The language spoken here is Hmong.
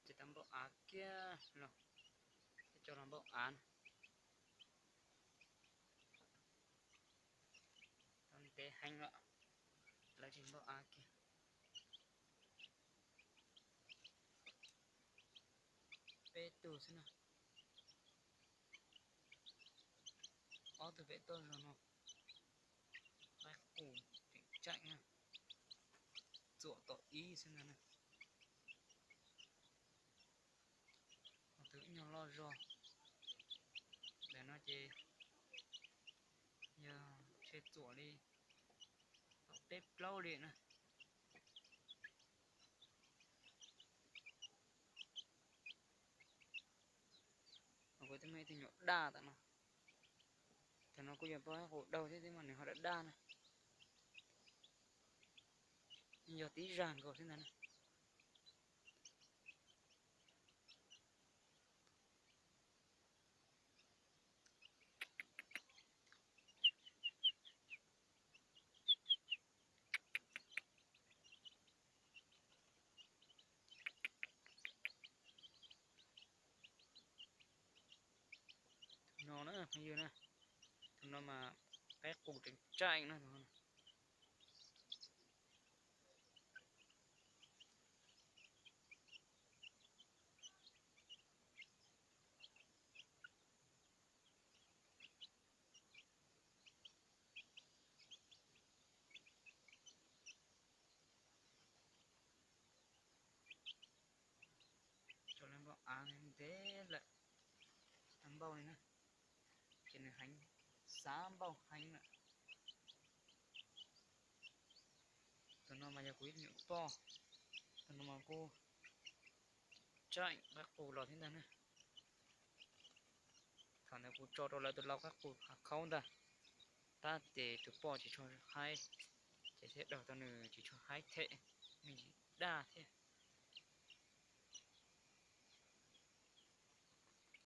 Ces tau npauj av kiag los, coj los npauj av na. Tau ntev heev lawm, lawv tsis npauj av kiag. Peb tug xwb na. Ob tug pem toj zog no, qaib qus tseem tseem na, txuam tom ib xwb ntag na. Ho tus ib nyuag loj zog ntawm no ces yog ntshe txuam li peb plaub li na. Kuv twb muaj ib tug nyuam daj tam no. Tam no kuj yog poj qaib qus daug thiab, twb mas nws ho daj daj na. Yog tib zag nkaus xwb ntag na. Tus no na phooj ywg na, tus no mas qaib qus tseem tseem na. Tso lawv npauj av ntev lawm, tsis tau npauj li na, ces nws heev, xav npauj heev lawm. Tus no mas yog kuv ib nyuam poj, tus no mas kuj tseem qaib qus los thiab ntag na. Thaum ntawd kuv tso rau lawv tus lau qaib qus hav khaub ntag, tab ces tus poj tsis tshua haib, ces thiaj daug tau nws tsis tshua haib thiab, nws tsis daj thiab.